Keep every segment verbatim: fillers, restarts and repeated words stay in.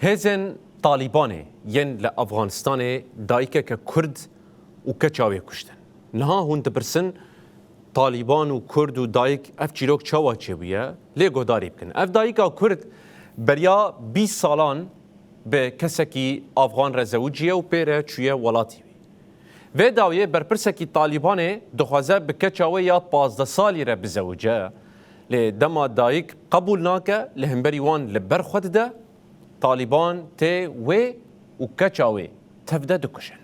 Hêzên Talîbanê yên li Efxanistanê dayikeke Kurd û keça wê kuştin. Niha hûn dipirsin, Talîban û Kurd û dayik, ev çîrok çawa çêbûye? Lê guhdarî bikin. Ev dayika Kurd beriya bîst salan bi kesekî Afxan re zewiciye û pê re çûye welatî wî. Vê dawiyê berpirsekî Talîbanê dixwaze bi keça wê ya pazdeh salî re bizewice. Lê dema dayik qebûl nake, li hemberî wan li ber xwe dide, Talîban tê wê û keça wê tevde dikujin.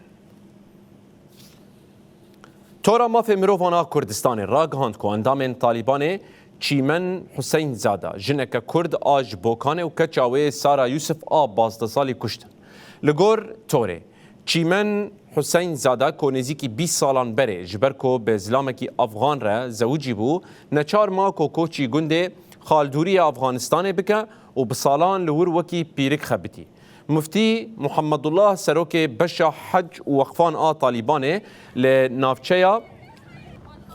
Tora Mafê Mirovan a Kurdistanê ragihand ku endamên Talîbanê Çîmen Huseyn Zada, jineke Kurd a ji Bokanê û keça wê Sara Yusuf a pazdeh salî kuştin. Li gor Torê, Çîmen Huseyn Zada ku nêzîkî bîst salan berê ji ber ku bi zilamekî Afxan re zewicî bû, neçar ma ku koçî gundê Xaldûriyê Afxanistanê bike û bi salan li wir wekî pîrik xebitî. Muftî Muhammedullah, serokê beşa hec û weqfan a Talîbanê li navçeya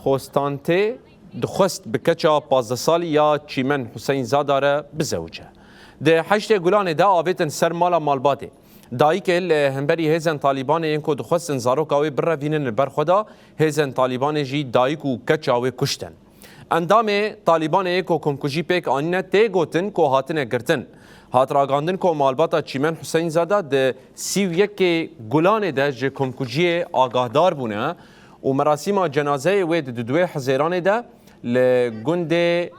Xostantê, dixwest bi keça pazdeh salî ya Çîmen Huseyn Zada re bizewice. Di heştê Gulanê de avêtin ser mala malbatê. Dayikê li hemberî hêzên Talîbanê yên ku dixwestin zaroka wê birevînin li ber xwe da, hêzên Talîbanê jî dayik û keça wê kuştin. Endamê Talîbanê yê ku komkujî pêk anîne tê gotin ku hatine girtin. Hat ragandin ku malbata Çîmen Huseyn Zada di sî û yekê Gulanê de ji komkujiyê agahdar bûne û merasîma cenazeyê wê di duduwê Hizêranê de li gundê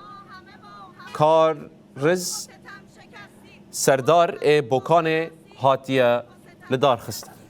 Kariz Serdar ê Bokanê hatiye lidarxistin.